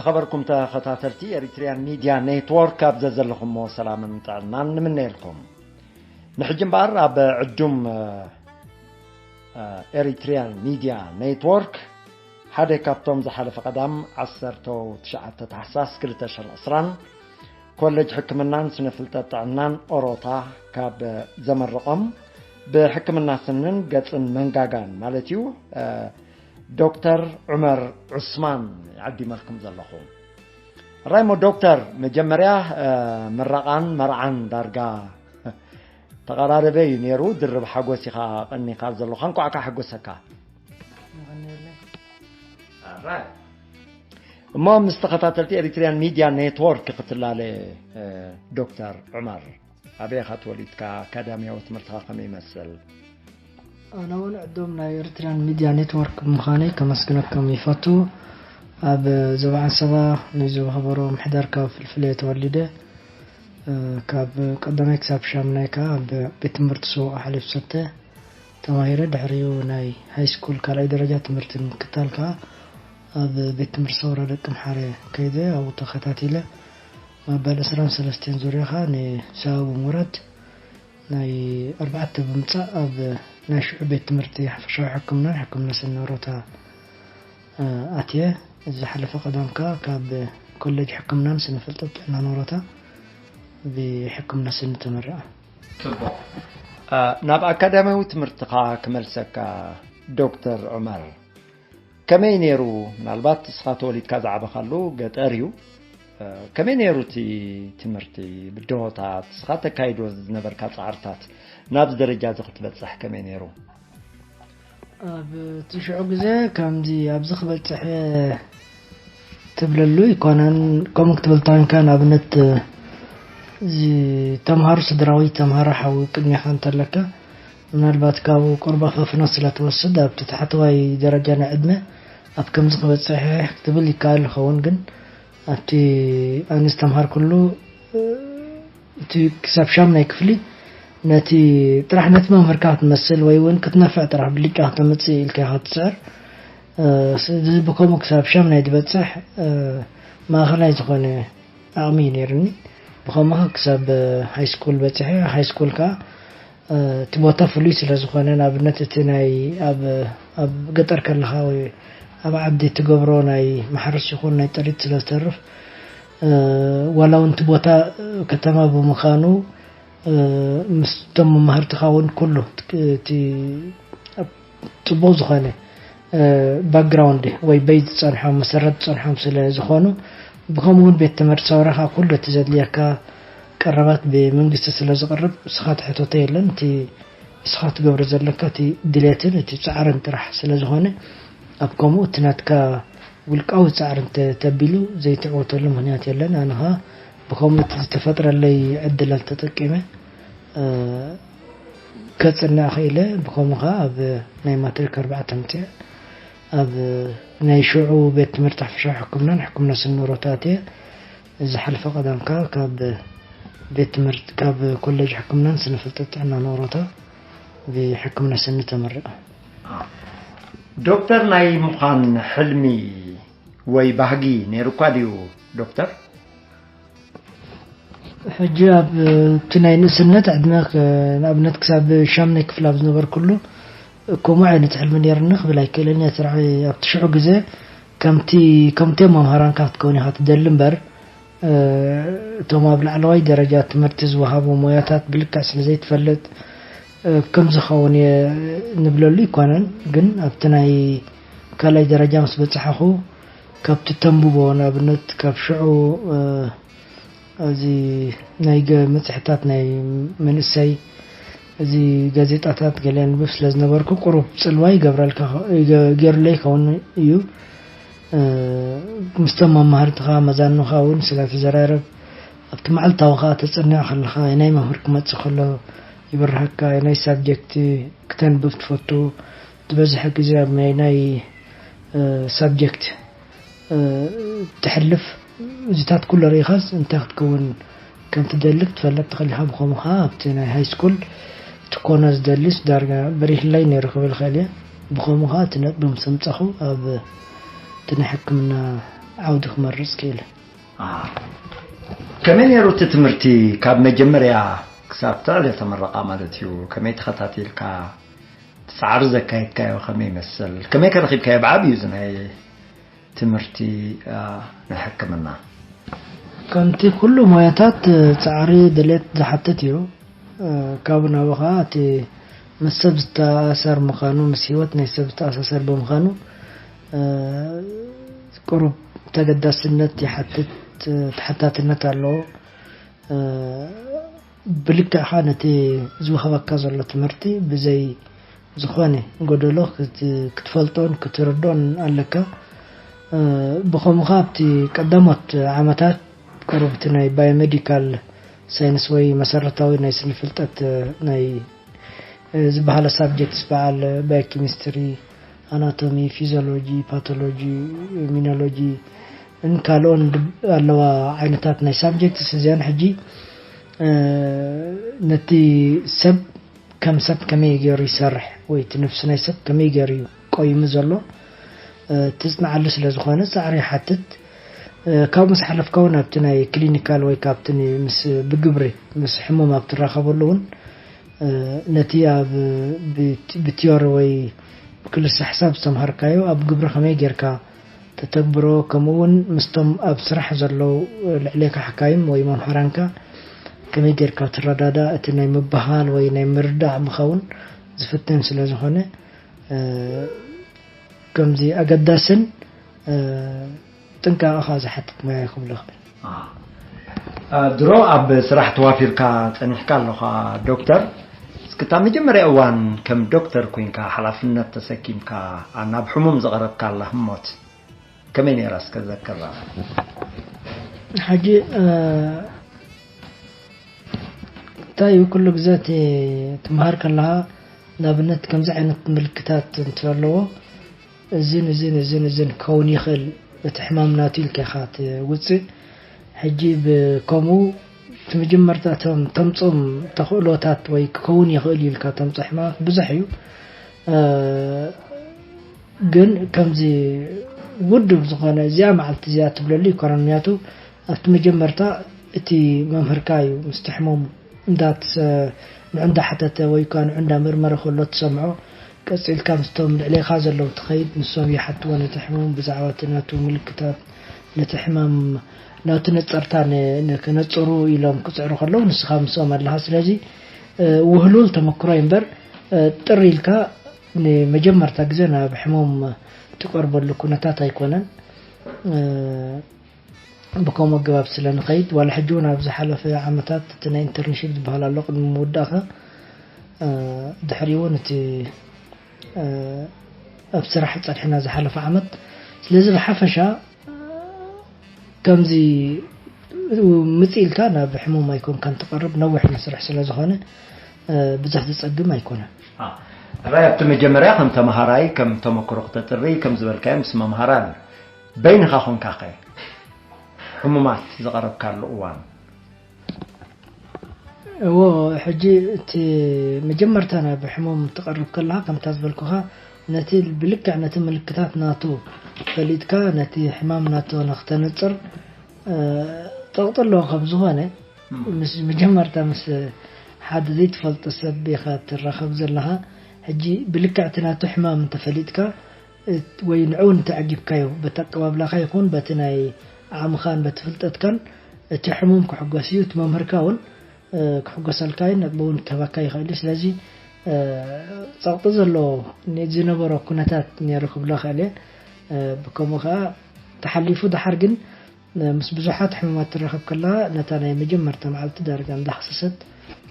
ኸበርኩም ተኸታተልቲ ኤሪትሪያን ሚድያ ኔትወርክ፣ ኣብ ዘዘለኹሞ ሰላምን ጥዕናን ንምነየልኩም። ንሕጂ እምበኣር ኣብ ዕዱም ኤሪትሪያን ሚድያ ኔትወርክ ሓደ ካብቶም ዝሓለፈ ቀዳም ዓሰርተ ትሽዓተ ታሕሳስ ክልተ ሽሕን ዕስራን ኮሌጅ ሕክምናን ስነ ፍልጠት ጥዕናን ኦሮታ ካብ ዘመረቖም ብሕክምና ስንን ገጽን መንጋጋን ማለት እዩ ዶክተር ዑመር ዑስማን ይዓዲመልኩም ዘለኹ። ራይሞ ዶክተር፣ መጀመርያ ምረቓን መርዓን ዳርጋ ተቐራረበ እዩ ነይሩ። ድርብ ሓጎስ ኢኻ ቀኒኻ ዘለኻ። እንኳዕ ከዓ ሓጎሰካ። እሞ ምስ ተኸታተልቲ ኤሪትሪያን ሚድያ ኔትወርክ ክትላለ ዶክተር ዑመር፣ ኣበይ ኢኻ ተወሊድካ? ኣካዳሚያዊ ትምህርትኻ ከመይ ይመስል? ኣነ እውን ዕዱም ናይ ኤሪትሪያን ሚድያ ኔትወርክ ብምዃነይ ከመስግነኩም ይፈቱ። ኣብ ዞባ ዓንሰባ ናይ ዞባ ከበሮ ምሕዳር ካብ ፍልፍል እየ ተወሊደ። ካብ ቀዳማይ ክሳብ ሻምናይ ከዓ ኣብ ቤት ትምህርቲ ስውቕ ሓሊፍ ሰተ ተማሂረ። ድሕሪኡ ናይ ሃይ ስኩል ካልኣይ ደረጃ ትምህርቲ ንምክታል ከዓ ኣብ ቤት ትምህርቲ ሰውራ ደቂ ምሓረ ከይደ ኣብኡ ተኸታቲለ። መበል ዕስራን ሰለስተን ዙርያ ከዓ ንሳዋ ብምውራድ ናይ ኣርባዕተ ብምጻእ ኣብ ናይ ሽዑ ቤት ትምህርቲ ሓፈሻዊ ሕክምናን ሕክምና ስኒ ኦሮታ ኣትየ። እዚ ዝሓለፈ ቀዳም ከዓ ካብ ኮሌጅ ሕክምናን ስነ ፍልጠት ጥዕናን ኦሮታ ብሕክምና ስኒ ተመረቐ። ጽቡቕ። ናብ ኣካዳሚያዊ ትምህርትኻ ክመልሰካ ዶክተር ዑመር፣ ከመይ ነይሩ? ምናልባት ንስኻ ተወሊድካ ዝዓበኻሉ ገጠር እዩ። ከመይ ነይሩ እቲ ትምህርቲ? ብድሆታት ንስኻ ተካይዶ ዝነበርካ ጻዕርታት ናብዚ ደረጃ እዚ ክትበጽሕ ከመይ ነይሩ? ኣብ እቲ ሽዑ ግዜ ከምዚ ኣብዚ ክበጽሕ ትብለሉ ኣይኮነን። ከምኡ ክትብል ተኮንካ ንኣብነት እዚ ተምሃሮ ስድራዊ ተምሃሮ ሓዊ ቅድሜኻ እንተለካ ምናልባት ካብኡ ቁርባ ፈፍኖ ስለ ትወስድ ኣብቲ ታሕተዋይ ደረጃ ናይ ዕድመ ኣብ ከምዚ ክበጽሕ ክትብል ይከኣል ይኸውን። ግን ኣብቲ ኣነ ዝተምሃርኩሉ እቲ ክሳብ ሻምናይ ክፍሊ ነቲ ጥራሕ ነቲ መምህርካ ክትመስል ወይ እውን ክትነፍዕ ጥራሕ ብልጫ ክተምፅእ ኢልካ ክትፅዕር ብከምኡ ክሳብ ሻምናይ ዝበፅሕ ማእኸላይ ዝኾነ ዓቕሚ እዩ ነይርኒ። ብኸምኡ ክሳብ ሃይስኩል በፂሐ። ሃይስኩል ከዓ እቲ ቦታ ፍሉይ ስለ ዝኾነ ንኣብነት እቲ ናይ ኣብ ገጠር ከለኻ ወይ ኣብ ዓዲ ትገብሮ ናይ ማሕረስ ይኹን ናይ ጥሪት ስለ ዝተርፍ ዋላ እውን እቲ ቦታ ከተማ ብምዃኑ ምስቶም መማህርትኻ እውን ኩሉ እቲ ፅቡቕ ዝኾነ ባክግራውንድ ወይ በይት ዝፀንሖም መሰረት ዝፀንሖም ስለ ዝኾኑ ብከምኡ እውን ቤት ትምህርቲ ሰውራኻ ኩሉ እቲ ዘድልየካ ቀረባት ብመንግስቲ ስለ ዝቕርብ እስኻ ትሕተቶ የለን። እቲ እስኻ ትገብሮ ዘለካ እቲ ድሌትን እቲ ፃዕርን ጥራሕ ስለ ዝኾነ ኣብ ከምኡ እቲ ናትካ ውልቃዊ ፃዕሪ እንተ ተቢሉ ዘይትዕወተሉ ምኽንያት የለን። ኣነ ኸኣ ብኸምኡ እቲ ዝተፈጥረለይ ዕድላት ተጠቂመ ከፅንዕ ክኢለ። ብኸምኡ ኸኣ ኣብ ናይ ማትሪክ ኣርባዕተ ኣምፅአ ኣብ ናይ ሽዑ ቤት ትምህርቲ ሓፈሻዊ ሕክምናን ሕክምና ስኒ ሮታ ኣትየ። ዝሓለፈ ቀዳም ከዓ ካብ ቤት ትምህርቲ ካብ ኮሌጅ ሕክምናን ስነ ፍልጠት ጥዕና ንሮታ ብሕክምና ስኒ ተመሪቐ። ዶክተር ናይ ምዃን ሕልሚ ወይ ባህጊ ነይሩካ ድዩ ዶክተር? ሕጂ ኣብ እቲ ናይ ንእስነት ዕድመ ንኣብነት ክሳብ ሻምናይ ክፍል ኣብ ዝነበርኩሉ ከምኡ ዓይነት ሕልሚ ነይርኒ ክብል ኣይክእልን እየ። ስራሕ ኣብቲ ሽዑ ግዜ ከምቲ ከምቲ መምሃራን ካብ ትከውን ኢኻ ትደሊ እምበር እቶም ኣብ ላዕለዋይ ደረጃ ትምህርቲ ዝወሃቡ ሞያታት ብልክዕ ስለ ዘይትፈልጥ ከም ዝኸውን እየ ንብለሉ ይኮነን። ግን ኣብቲ ናይ ካልኣይ ደረጃ ምስ በፅሓኹ ካብቲ ተንብቦ ንኣብነት ካብ ሽዑ እዚ ናይ መፅሕታት ናይ መንእሰይ እዚ ጋዜጣታት ገለ ንብብ ስለ ዝነበርኩ ቁሩብ ፅልዋ ይገብረልካ ገይሩለይ ይኸውን እዩ። ምስቶም መማህርትኻ መዛንኻ እውን ስለ ትዘራረብ ኣብቲ መዓልታዊ ከዓ ተፅንዕ ከለኻ ናይ መምህር ክመፅእ ከሎ ይበርሃካ ናይ ሳብጀክት ክተንብብ ትፈቱ ዝበዝሐ ግዜ ኣብ ናይ ናይ ሳብጀክት ትሕልፍ እዚታት ኩሎ ርኢኻስ እንታይ ክትከውን ከም ትደሊ ክትፈለጥ ትኽእል ኢኻ። ብኸምኡ ኸዓ ኣብቲ ናይ ሃይ ስኩል እቲ ኮነ ዝደሊስ ዳርጋ በሪህለይ ነይሩ ክብል ይኽእል እየ። ብኸምኡ ኸዓ እቲ ነጥቢ ምስ ኣምጻኹ ኣብ እቲ ናይ ሕክምና ዓውዲ ክመርጽ ክኢለ። ከመይ ነይሩ እቲ ትምህርቲ ካብ መጀመርያ ክሳብ ትዕለ ተመረቓ ማለት እዩ? ከመይ ተኸታቲልካ ጻዕሪ ዘካየድካዮ ከመይ ይመስል? ከመይ ከረኺብካዮ ብዓብዩ እዚ ናይ ትምህርቲ ናይ ሕክምና? ከምቲ ኩሉ ሞያታት ጻዕሪ ድሌት ዝሓትት እዩ። ካብ ናብኡ ከዓ እቲ ምስ ሰብ ዝተኣሳሰር ምዃኑ፣ ምስ ህይወት ናይ ሰብ ዝተኣሳሰር ብምዃኑ ቁሩብ ተገዳስነት ይሓትት፣ ተሓታትነት ኣለዎ። ብልክዕኻ ነቲ ዝወሃበካ ዘሎ ትምህርቲ ብዘይ ዝኾነ ጎደሎ ክትፈልጦን ክትርድኦን ኣለካ። ብኸምኡ ኣብቲ ቀዳሞት ዓመታት ቁሩብ እቲ ናይ ባዮሜዲካል ሳይንስ ወይ መሰረታዊ ናይ ስነ ፍልጠት ናይ ዝበሃለ ሳብጀክትስ በዓል ባዮኬሚስትሪ፣ ኣናቶሚ፣ ፊዚዮሎጂ፣ ፓቶሎጂ፣ ኢሚኖሎጂ እንካልኦን ኣለዋ ዓይነታት ናይ ሳብጀክትስ እዚኣን ሕጂ ነቲ ሰብ ከም ሰብ ከመይ ገይሩ ይሰርሕ ወይ እቲ ነፍሲ ናይ ሰብ ከመይ ገይሩ እዩ ቆይሙ ዘሎ ትጽንዓሉ ስለ ዝኾነ ጻዕሪ ይሓትት። ካብኡ ምስ ሓለፍካ እውን ኣብቲ ናይ ክሊኒካል ወይ ካብቲ ምስ ብግብሪ ምስ ሕሙም ኣብ ትራኸበሉ እውን ነቲ ኣብ ብቲዮሪ ወይ ብክልሲ ሓሳብ ዝተምሃርካዮ ኣብ ግብሪ ከመይ ጌርካ ተተግብሮ፣ ከምኡ እውን ምስቶም ኣብ ስራሕ ዘለዉ ልዕሌካ ሓካይም ወይ መምሃራንካ ከመይ ጌርካ ትረዳዳ፣ እቲ ናይ ምብሃል ወይ ናይ ምርዳእ ምኸውን ዝፍትን ስለ ዝኾነ ከምዚ ኣገዳስን ጥንቃቐኻ ዝሓትት ሞያ ክብሎ ይኽእል። ድሮ ኣብ ስራሕ ተዋፊርካ ጸኒሕካ ኣለኻ ዶክተር። እስክታ መጀመርያ እዋን ከም ዶክተር ኮንካ ሓላፍነት ተሰኪምካ ናብ ሕሙም ዘቐረብካ ኣላ ህሞት ከመይ ነይራ እስከ ዘክራ? ሕጂ እንታይ እዩ ኩሉ ግዜ እቲ ትምሃር ከለኻ ንኣብነት ከምዚ ዓይነት ምልክታት እንተለዎ እዝን እዝን እዝን እዝን ክኸውን ይኽእል እቲ ሕማም ናቱ ኢልካ ኢኻ ትውፅእ። ሕጂ ብከምኡ እቲ መጀመርታ እቶም ተምፅኦም ተኽእሎታት ወይ ክኸውን ይኽእል ኢልካ ተምፅኦ ሕማማት ብዙሕ እዩ። ግን ከምዚ ውዱብ ዝኾነ እዚኣ መዓልቲ እዚኣ ትብለሉ ይኮነን። ምክንያቱ ኣብቲ መጀመርታ እቲ መምህርካ እዩ ምስቲ ሕሙም ንዑ እንዳሓተተ ወይ ከዓ ንዑ እንዳመርመረ ከሎ ትሰምዖ። ቀፂልካ ምስቶም ልዕሌኻ ዘለዉ ትኸይድ፣ ንሶም ይሓትዎ ነቲ ሕሙም ብዛዕባ እቲ ናቱ ምልክታት፣ ነቲ ሕማም ናቱ ነፀርታ ከነፅሩ ኢሎም ክፅዕሩ ከለዉ ንስኻ ምስኦም ኣለኻ። ስለዚ ውህሉል ተመክሮ እዩ እምበር ጥር ኢልካ ንመጀመርታ ግዜ ናብ ሕሙም ትቀርበሉ ኩነታት ኣይኮነን። ብከምኡ ኣገባብ ስለ ንኸይድ ዋላ ሕጂ እውን ኣብ ዝሓለፈ ዓመታት እቲ ናይ ኢንተርንሽፕ ዝበሃል ኣሎ ቅድሚ ምውዳእካ ድሕሪ እውን እቲ ኣብ ስራሕ ፀድሕና ዝሓለፈ ዓመት። ስለዚ ብሓፈሻ ከምዚ ምፅ ኢልካ ናብ ሕሙም ኣይኮንካን ትቐርብ ነዊሕ መስርሕ ስለ ዝኾነ ብዙሕ ዝፀግም ኣይኮነን። ራይ ኣብቲ መጀመርያ ከም ተምሃራይ ከም ተመክሮ ክተጥሪ ከም ዝበልካዮ ምስ መምሃራን በይንኻ ኮንካ ከ ሕሙማት ዝቐረብካሉ እዋን? እዎ ሕጂ እቲ መጀመርታ ናብ ሕሙም ትቐርብ ከለኻ ከምታ ዝበልኩኻ ነቲ ብልክዕ ነቲ ምልክታት ናቱ ፈሊጥካ ነቲ ሕማም ናቱ ንክተነፅር ፀቕጢ ኣለዎ። ከም ዝኾነ ምስ መጀመርታ ምስ ሓደ ዘይትፈልጦ ሰብ ኢኻ ትራኸብ ዘለኻ። ሕጂ ብልክዕ እቲ ናቱ ሕማም እንተፈሊጥካ ወይ ንዕኡ እንተዓጊብካዮ በቲ ኣቀባብላኻ ይኹን በቲ ናይ ዓቕምኻን በቲ ፍልጠትካን እቲ ሕሙም ክሕጎስ እዩ፣ እቲ መምህርካ እውን ክሕጎሰልካ እዩ፣ ነጥቢ እውን ክህበካ ይኽእል እዩ። ስለዚ ጸቕጢ ዘለዎ ዝነበሮ ኩነታት ነይሩ ክብሎ እኽእል እየ። ብከምኡ ከዓ ተሓሊፉ ደሓር ግን ምስ ብዙሓት ሕሙማት ትራኸብ ከለኻ ነታ ናይ መጀመርታ መዓልቲ ዳርጋ እንዳሕሰሰት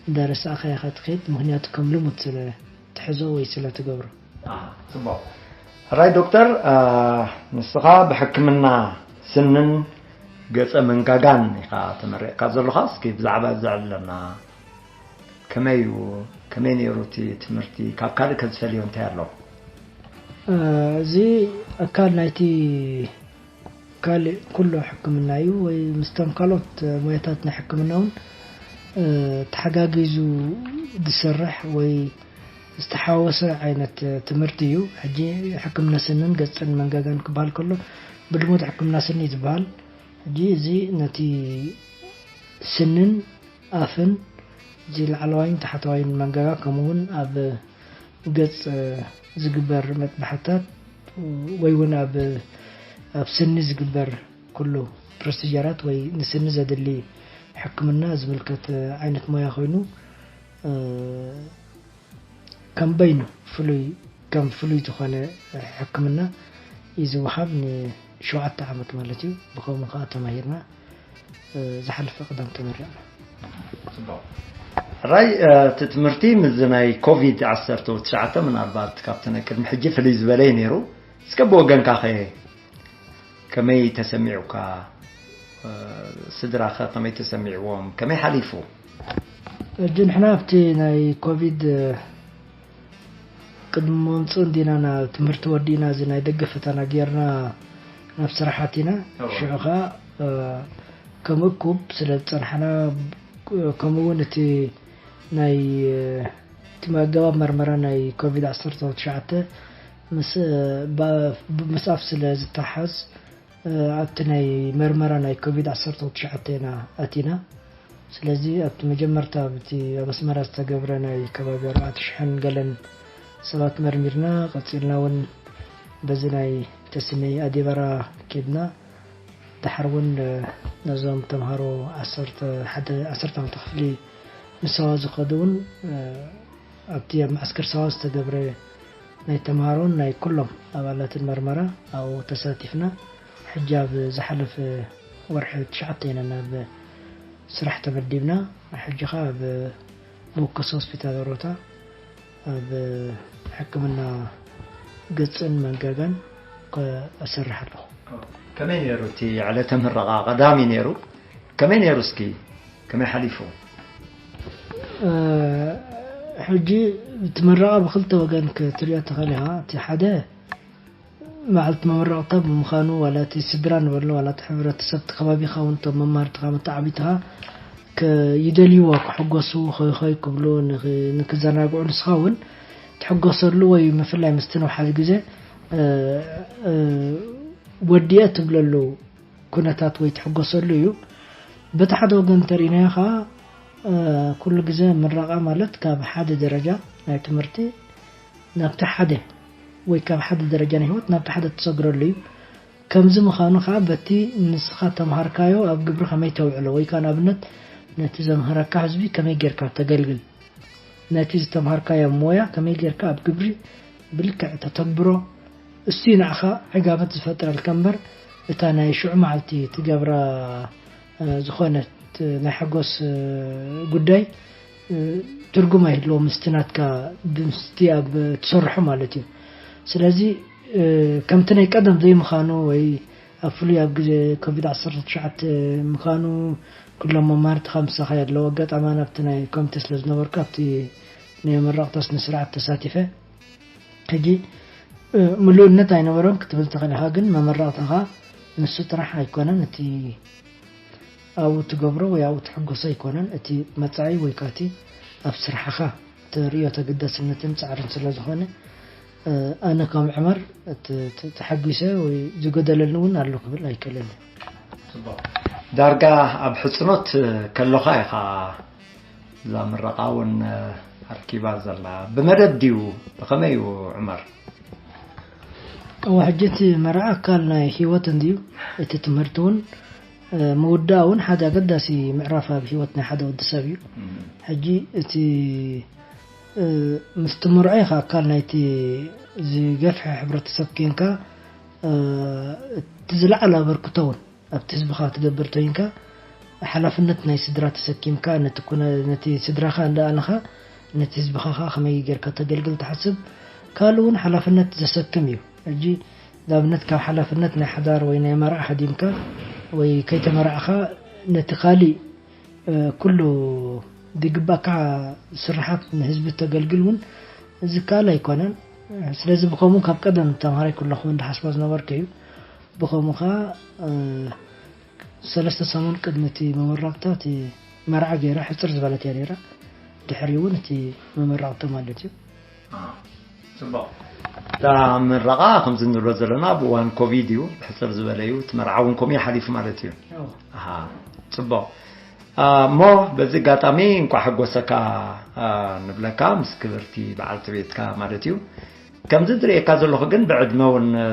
እንዳረሳእካ ኢኻ ትኸይድ፣ ምኽንያቱ ከም ልሙድ ስለ ትሕዞ ወይ ስለ ትገብሮ። ጽቡቕ። ሕራይ ዶክተር፣ ንስኻ ብሕክምና ስንን ገጸ መንጋጋን ኢኻ ተመሪቕካ ዘለኻ። እስኪ ብዛዕባ እዚ ኣዕልለና። ከመይ እዩ? ከመይ ነይሩ እቲ ትምህርቲ? ካብ ካልእ ከዝፈልዮ እንታይ ኣሎ? እዚ ኣካል ናይቲ ካልእ ኩሉ ሕክምና እዩ ወይ ምስቶም ካልኦት ሞያታት ናይ ሕክምና እውን ተሓጋጊዙ ዝሰርሕ ወይ ዝተሓወሰ ዓይነት ትምህርቲ እዩ። ሕጂ ሕክምና ስንን ገጽን መንጋጋን ክበሃል ከሎ ብልሙድ ሕክምና ስኒ ዝበሃል። ሕጂ እዚ ነቲ ስንን ኣፍን፣ እዚ ላዕለዋይን ታሕተዋይን መንጋጋ፣ ከምኡ እውን ኣብ ገጽ ዝግበር መጥባሕታት ወይ እውን ኣብ ኣብ ስኒ ዝግበር ኩሉ ፕሮሲጀራት ወይ ንስኒ ዘድሊ ሕክምና ዝምልከት ዓይነት ሞያ ኮይኑ፣ ከም በይኑ ፍሉይ ከም ፍሉይ ዝኾነ ሕክምና እዩ ዝወሃብ። ንሸውዓተ ዓመት ማለት እዩ። ብኸምኡ ከዓ ተማሂርና ዝሓለፈ ቅዳም ተመሪቕና። ራይ እቲ ትምህርቲ ምስዚ ናይ ኮቪድ ዓሰርተ ትሽዓተ ምናልባት ካብቲ ናይ ቅድሚ ሕጂ ፍልይ ዝበለ እዩ ነይሩ። እስከ ብወገንካ ኸ ከመይ ተሰሚዑካ? ስድራኸ ከመይ ተሰሚዕዎም? ከመይ ሓሊፉ? ሕጂ ንሕና ኣብቲ ናይ ኮቪድ ቅድሚ ምምፅኡ እንዲና ናብ ትምህርቲ ወዲእና እዚ ናይ ደገ ፈተና ጌርና ናብ ስራሕ ኣቲና። ሽዑ ከዓ ከም እኩብ ስለ ዝፀናሕና፣ ከምኡ እውን እቲ ናይ እቲ ኣገባብ መርመራ ናይ ኮቪድ ዓሰርተ ትሽዓተ ምስ ኣፍ ስለ ዝተሓዝ፣ ኣብቲ ናይ መርመራ ናይ ኮቪድ ዓሰርተ ትሽዓተ ኢና ኣቲና። ስለዚ ኣብቲ መጀመርታ ኣብቲ ኣብ ኣስመራ ዝተገብረ ናይ ከባቢ ኣርባዕተ ሽሕን ገለን ሰባት መርሚርና፣ ቀፂልና እውን በዚ ናይ ተስነይ ኣዴበራ ኬድና። ድሓር እውን ነዞም ተምሃሮ ዓሰርተ ሓደ ዓሰርተ ክፍሊ ምስ ሳዋ ዝኸዱ እውን ኣብቲ ኣብ መዓስከር ሳዋ ዝተገብረ ናይ ተምሃሮን ናይ ኩሎም ኣባላትን መርመራ ኣብኡ ተሳቲፍና። ሕጂ ኣብ ዝሓለፈ ወርሒ ትሽዓተ ኢና ናብ ስራሕ ተመዲብና። ሕጂ ኸዓ ኣብ መወከሲ ሆስፒታል ሮታ ኣብ ሕክምና ገፅን መንጋጋን እሰርሕ ኣለኹ። ከመይ ነይሩ እቲ ዕለተ ምረቓ? ቀዳሚ ነይሩ። ከመይ ነይሩ እስኪ? ከመይ ሓሊፉ? ሕጂ እቲ ምረቓ ብክልተ ወገን ክትሪኦ ትኽእል ኢኻ። እቲ ሓደ መዓልቲ መመረቕታ ብምዃኑ፣ ዋላ እቲ ስድራ ንበሎ፣ ዋላ እቲ ሕብረተሰብ፣ እቲ ከባቢኻ እውን፣ እቶም መማህርትኻ፣ መተዓቢትኻ ይደልይዎ፣ ክሕጎሱ፣ ኾይ ኾይ ክብሉ፣ ንክ-፣ ንክዘናግዑ፣ ንስኻ እውን ትሕጎሰሉ ወይ ምፍላይ ምስቲ ነውሓት ግዜ ወዲኤ ትብለሉ ኩነታት ወይ ትሕጎሰሉ እዩ። በቲ ሓደ ወገን እንተርኢናዮ ኸዓ፣ ኩሉ ግዜ ምረቓ ማለት ካብ ሓደ ደረጃ ናይ ትምህርቲ ናብቲ ሓደ ወይ ካብ ሓደ ደረጃ ናይ ህይወት ናብቲ ሓደ ትሰግረሉ እዩ። ከምዚ ምዃኑ ኸዓ በቲ ንስኻ ተምሃርካዮ ኣብ ግብሪ ከመይ ተውዕሎ ወይ ከዓ ንኣብነት ነቲ ዘምሃረካ ህዝቢ ከመይ ጌርካ ተገልግል፣ ነቲ ዝተምሃርካዮ ሞያ ከመይ ጌርካ ኣብ ግብሪ ብልክዕ ተተግብሮ፣ እሱ እዩ ንዓኻ ዕጋበት ዝፈጥረልካ እምበር እታ ናይ ሽዑ መዓልቲ ትገብራ ዝኾነት ናይ ሓጎስ ጉዳይ ትርጉም ኣይህልዎ ምስቲ ናትካ ምስቲ ኣብ ትሰርሖ ማለት እዩ። ስለዚ ከምቲ ናይ ቀደም ዘይምዃኑ ወይ ኣብ ፍሉይ ኣብ ግዜ ኮቪድ ዓሰርተ ትሽዓተ ምዃኑ ኩሎም መማርትኻ ምሳኻ ኣለዉ። ኣጋጣሚ ናብቲ ናይ ኮሚቴ ስለ ዝነበርኩ ኣብቲ ናይ መመረቕታ ስነ ስርዓት ተሳቲፈ። ሕጂ ምሉእነት ኣይነበሮም ክትብል ትኽእል ኢኻ፣ ግን መመረቕታኻ ንሱ ጥራሕ ኣይኮነን እቲ ኣብኡ ትገብሮ ወይ ኣብኡ ትሕጎሶ ኣይኮነን፣ እቲ መጻኢ ወይ ከኣ እቲ ኣብ ስራሕኻ ተርእዮ ተገዳስነትን ጻዕርን ስለ ዝኾነ፣ ኣነ ከም ዕመር ተሓጒሰ ወይ ዝጎደለኒ እውን ኣሎ ክብል ኣይክእልን። ዳርጋ ኣብ ሕጽኖት ከለኻ ኢኻ እዛ ምረቓ እውን ኣርኪባ ዘላ። ብመደብ ድዩ? ብኸመይ እዩ ዕመር? እወ፣ ሕጂ እቲ መርዓ ኣካል ናይ ህይወት እንድዩ። እቲ ትምህርቲ እውን ምውዳእ እውን ሓደ ኣገዳሲ ምዕራፍ ኣብ ህይወት ናይ ሓደ ወዲ ሰብ እዩ። ሕጂ እቲ ምስቲ ምርዖ ኢኻ ኣካል ናይቲ ዝገፍሐ ሕብረተሰብ ኬንካ እቲ ዝለዓለ ኣበርክቶ እውን ኣብቲ ህዝብኻ ትገብር ተይንካ ሓላፍነት ናይ ስድራ ተሰኪምካ ነቲ ኩነ ነቲ ስድራኻ እንዳኣለኻ ነቲ ህዝብኻ ኸዓ ከመይ ጌርካ ተገልግል ትሓስብ ካልእ እውን ሓላፍነት ዘሰክም እዩ። ሕጂ ንኣብነት ካብ ሓላፍነት ናይ ሓዳር ወይ ናይ መርዓ ሃዲምካ ወይ ከይተመራዕኻ ነቲ ካሊእ ኩሉ ዝግባእካ ስርሓት ንህዝቢ ተገልግል እውን ዝከኣል ኣይኮነን። ስለዚ ብኸምኡ ካብ ቀደም ተምሃራይ ከለኹ እውን ዝሓስቦ ዝነበርኩ እዩ። ብኸምኡ ከዓ ሰለስተ ሰሙን ቅድሚ እቲ መመረቕታ እቲ መርዓ ገይረ ሕፅር ዝበለት እያ ነይራ። ድሕሪኡ እውን እቲ መመረቕታ ማለት እዩ። ፅቡቕ። እታ ምረቓ ከምዚ ንብሎ ዘለና ኣብ እዋን ኮቪድ እዩ፣ ብሕጽር ዝበለ እዩ። እቲ መርዓ እውን ከምኡ እዩ ሓሊፉ ማለት እዩ። ኣዎ። ኣሃ፣ ጽቡቕ። አ፣ እሞ በዚ ኣጋጣሚ እንቋዕ ሓጎሰካ፣ አ፣ ንብለካ ምስ ክብርቲ በዓልቲ ቤትካ ማለት እዩ። ከምዚ ዝርእየካ ዘለኹ ግን ብዕድመ እውን፣ እ፣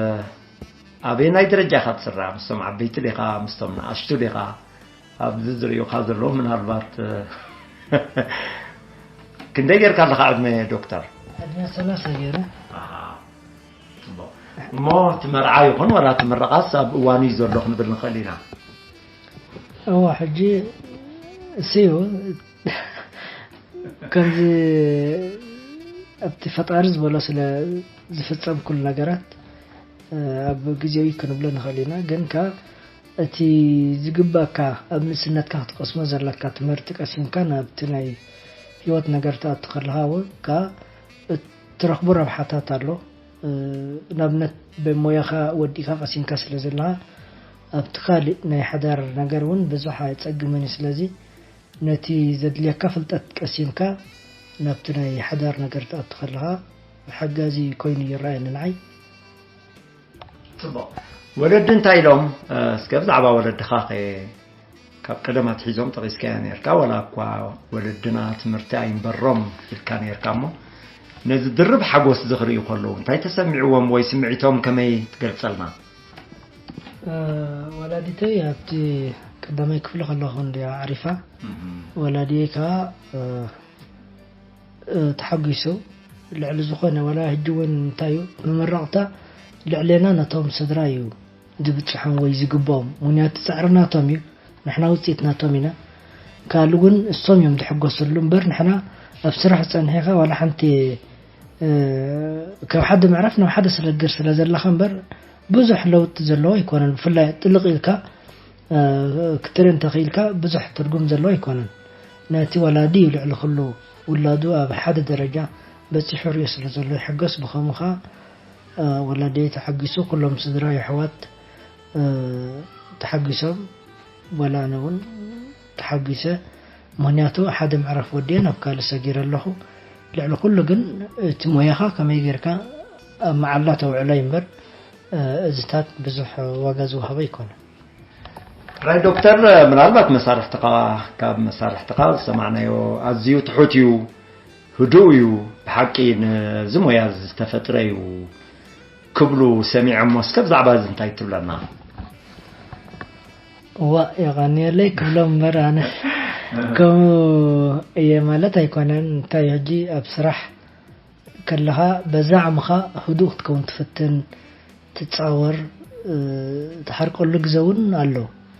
ኣበየናይ ደረጃ ኢኻ ትስራዕ? ምስቶም ዓበይቲ ዲኻ? ምስቶም ንኣሽቱ ዲኻ? ኣብዚ ዝርእዩኻ ዘለዉ ምናልባት፣ እ፣ ክንደይ ጌርካ ኣለኻ ዕድመ ዶክተር? ዕድመ ሰላሳ ገይረ። ኣሃ፣ ጽቡቕ። እሞ እቲ መርዓ ይኹን ዋላ እቲ ምረቓስ ኣብ እዋኑ እዩ ዘሎ ክንብል ንኽእል ኢና። እዋ፣ ሕጂ እሱ እዩ። ከምዚ ኣብቲ ፈጣሪ ዝበሎ ስለ ዝፍጸም ኩሉ ነገራት፣ እ፣ ኣብ ግዜኡ እዩ ክንብሎ ንኽእል ኢና። ግን ከኣ እቲ ዝግባእካ ኣብ ንእስነትካ ክትቀስሞ ዘለካ ትምህርቲ ቀሲምካ ናብቲ ናይ ህይወት ነገር ትኣቱ ከለኻ እውን ከኣ እትረኽቦ ረብሓታት ኣሎ። እ፣ ንኣብነት ብሞያኻ ወዲእካ ቀሲምካ ስለ ዘለኻ ኣብቲ ካልእ ናይ ሓዳር ነገር እውን ብዙሕ ኣየጸግምን እዩ። ስለዚ ነቲ ዘድልየካ ፍልጠት ቀሲምካ ናብቲ ናይ ሓዳር ነገር ትኣቱ ከለኻ ሓጋዚ ኮይኑ ይረኣየኒ ንዓይ። ጽቡቕ። ወለዲ እንታይ ኢሎም? እ፣ እስከ ብዛዕባ ወለድኻ ኸ ካብ ቀደም ኣትሒዞም ጠቒስካዮ ነርካ፣ ዋላ እኳ ወለድና ትምህርቲ ኣይንበሮም ኢልካ ነርካ እሞ፣ ነዚ ድርብ ሓጎስ እዚ ክርእዩ ከለዉ እንታይ ተሰሚዕዎም ወይ ስምዒቶም ከመይ ትገልጸልና? እ፣ ወላዲተይ ኣብቲ ቀዳማይ ክፍሊ ከለኹ እንድያ ዓሪፋ። እም። ወላዲየይ ከኣ፣ እ፣ እ፣ ተሓጒሱ ልዕሊ ዝኾነ፣ ዋላ ሕጂ እውን እንታይ እዩ፣ መመረቕታ ልዕሌና ነቶም ስድራ እዩ ዝብጽሖም ወይ ዝግብኦም። ምኽንያቱ ጻዕሪ ናቶም እዩ፣ ንሕና ውጽኢት ናቶም ኢና። ካልእ እውን እሶም እዮም ዝሕጎሰሉ እምበር፣ ንሕና ኣብ ስራሕ ጸኒሕኻ ዋላ ሓንቲ፣ እ፣ ካብ ሓደ ምዕራፍ ናብ ሓደ ስግር ስለ ዘለኻ እምበር፣ ብዙሕ ለውጢ ዘለዎ ኣይኮነን። ብፍላይ ጥልቕ ኢልካ፣ እ፣ ክትርኢ እንተኽኢልካ፣ ብዙሕ ትርጉም ዘለዎ ኣይኮነን። ነቲ ወላዲ እዩ ልዕሊ ኩሉ ውላዱ ኣብ ሓደ ደረጃ በጺሑ ርእዮ ስለ ዘሎ ይሕጎስ። ብኸምኡ ኸኣ፣ እ፣ ወላዲየይ ተሓጒሱ፣ ኩሎም ስድራ የሕዋት፣ እ፣ ተሓጒሶም፣ ዋላ ኣነ እውን ተሓጒሰ። ምኽንያቱ ሓደ ምዕራፍ ወዲኤ ናብ ካልእ ሰጊረ ኣለኹ። ልዕሊ ኩሉ ግን እቲ ሞያኻ ከመይ ጌርካ ኣብ መዓላ ተውዕሎ እዩ እምበር፣ እ፣ እዚታት ብዙሕ ዋጋ ዝወሃቦ ኣይኮነን። ራይ ዶክተር፣ ምናልባት መሳርሕትኻ፣ ካብ መሳርሕትኻ ዝሰማዕናዮ ኣዝዩ ትሑት እዩ፣ ህዱእ እዩ፣ ብሓቂ ነዚ ሞያ እዚ ዝተፈጥረ እዩ ክብሉ ሰሚዐ እሞ፣ እስከ ብዛዕባ እዚ እንታይ ትብለና? እዋእ፣ የቐንየለይ ክብሎም እምበር ኣነ ከምኡ እየ ማለት ኣይኮነን። እንታይ ሕጂ ኣብ ስራሕ ከለኻ በዛ ዓቕምኻ ህዱእ ክትከውን ትፍትን፣ ትጻወር፣ እ፣ ትሓርቀሉ ግዜ እውን ኣሎ።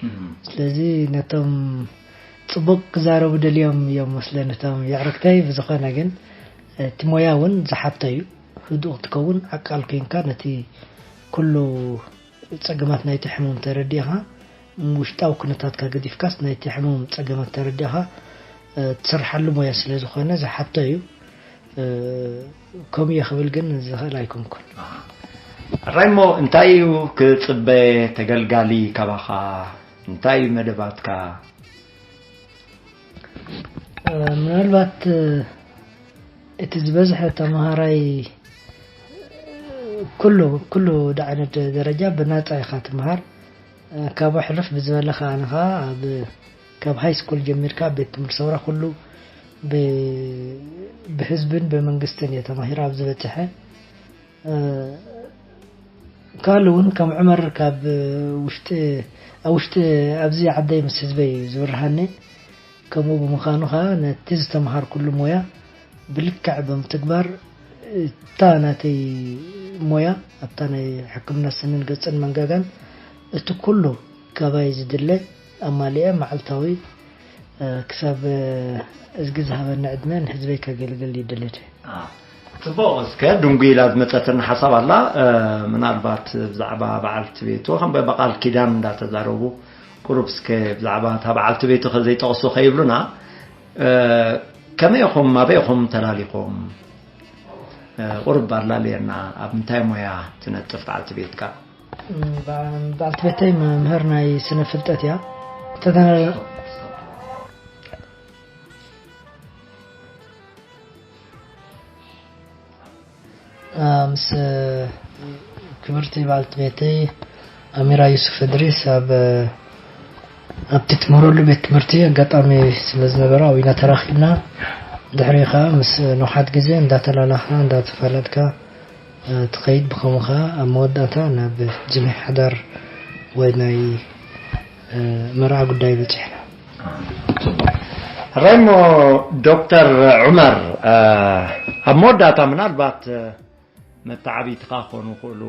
እም። ስለዚ ነቶም ጽቡቕ ክዛረቡ ደልዮም እዮም መስለኒ እቶም የዕርክተይ። ብዝኾነ ግን እቲ ሞያ እውን ዝሓቶ እዩ። ህዱእ ክትከውን ዓቃል ኮይንካ ነቲ ኩሉ ጸገማት ናይቲ ሕሙም ተረዲእኻ፣ ውሽጣዊ ኩነታትካ ገዲፍካስ ናይቲ ሕሙም ጸገማት ተረዲእኻ፣ እ፣ ትሰርሓሉ ሞያ ስለ ዝኾነ ዝሓቶ እዩ። እ፣ ከምኡ እየ ክብል ግን ዝኽእል ኣይኮንኩን። ኣራይ እሞ እንታይ እዩ ክጽበ ተገልጋሊ ካባኻ? እንታይ እዩ መደባትካ? እ፣ ምናልባት፣ እ፣ እቲ ዝበዝሐ ተምሃራይ ኩሉ፣ ኩሉ ድ ዓይነት ደረጃ ብናጻ ኢኻ ትምሃር። እ፣ ካብኡ ሕልፍ ብዝበለ ከኣ ንኻ ኣብ፣ ካብ ሃይ ስኩል ጀሚርካ ቤት ትምህርቲ ሰውራ ኩሉ ብ-፣ ብህዝብን ብመንግስትን እየ ተማሂረ ኣብ ዝበጽሐ። እ፣ ካልእ እውን ከም ዑመር ካብ ውሽጢ፣ ኣብ ውሽጢ ኣብዚ ዓደይ ምስ ህዝበይ እዩ ዝብርሃኒ። ከምኡ ብምዃኑ ኸኣ ነቲ ዝተምሃርኩሉ ሞያ ብልክዕ ብምትግባር፣ እታ ናተይ ሞያ ኣብታ ናይ ሕክምና ስንን ገጽን መንጋጋን እቲ ኩሉ ካባይ ዝድለ ኣማሊኤ መዓልታዊ፣ እ፣ ክሳብ፣ እ፣ እዝጊ ዝሃበኒ ዕድመ ንህዝበይ ከገልግል ይደለድ። አ፣ ጽቡቕ። እስከ ድንጉ ኢላ ዝመጸትና ሓሳብ ኣላ። እ፣ ምናልባት ብዛዕባ በዓልቲ ቤቱ ከም በቃል ኪዳን እንዳተዛረቡ፣ ቁሩብ እስከ ብዛዕባ እታ በዓልቲ ቤቱ ከዘይጠቕሱ ከይብሉና፣ እ፣ ከመይ ኢኹም፣ ኣበይ ኢኹም ተላሊኹም? እ፣ ቁሩብ ኣላልየና፣ ኣብ ምንታይ ሞያ ትነጥፍ በዓልቲ ቤትካ? ም፣ በዓ-፣ በዓልቲ ቤተይ መምህር ናይ ስነ ፍልጠት እያ። ተተና-፣ ምስ ክብርቲ በዓልቲ ቤተይ ኣሚራ ዩሱፍ እድሪስ ኣብ ኣብቲ ትምህረሉ ቤት ትምህርቲ ኣጋጣሚ ስለ ዝነበረ ኣብኡ ኢና ተራኺብና። ድሕሪ ከዓ ምስ ነውሓት ግዜ እንዳተላላኽና እንዳተፈላለካ ትኸይድ። ብኸምኡ ከዓ ኣብ መወዳእታ ናብ ጅምዒ ሓዳር ወይ ናይ መርዓ ጉዳይ በፂሕና። ሕራይ እሞ ዶክተር ዑመር፣ ኣብ መወዳእታ ምናልባት መተዓቢትኻ ክኾኑ ይኽእሉ፣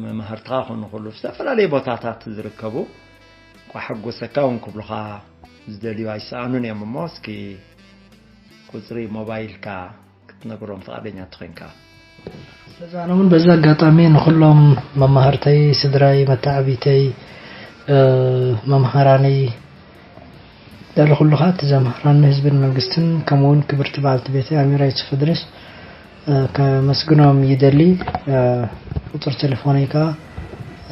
መማህርትኻ ክኾኑ ይኽእሉ፣ ዝተፈላለዩ ቦታታት ዝርከቡ እንኳዕ ሓጎሰካ እውን ክብሉኻ ዝደልዩ ኣይሰኣኑን እዮም። እሞ እስኪ ቁፅሪ ሞባይልካ ክትነግሮም ፍቓደኛ ተኾይንካ። ስለዚ ኣነ እውን በዚ ኣጋጣሚ ንኩሎም መማህርተይ፣ ስድራይ፣ መተዓቢተይ፣ መምሃራነይ፣ ልዕሊ ኩሉ ከዓ እቲ ዘምሃራኒ ህዝብን መንግስትን ከምኡ እውን ክብርቲ በዓልቲ ቤተይ ኣሚራ ዩሱፍ እድሪስ ከመስግኖም ይደሊ። ቁፅሪ ቴሌፎነይ ከዓ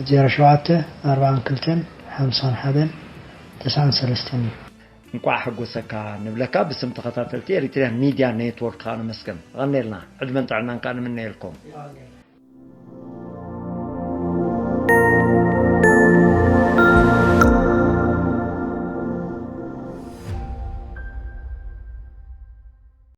ዜሮ ሸውዓተ ኣርባዓን ክልተን ሓምሳን ሓደን ተስዓን ሰለስተን እዩ። እንቋዕ ሓጎሰካ ንብለካ ብስም ተኸታተልቲ ኤሪትሪያን ሚድያ ኔትወርክ ከዓ ነመስግን። የቐንየልና። ዕድመን ጥዕናን ከዓ ንምነየልኩም።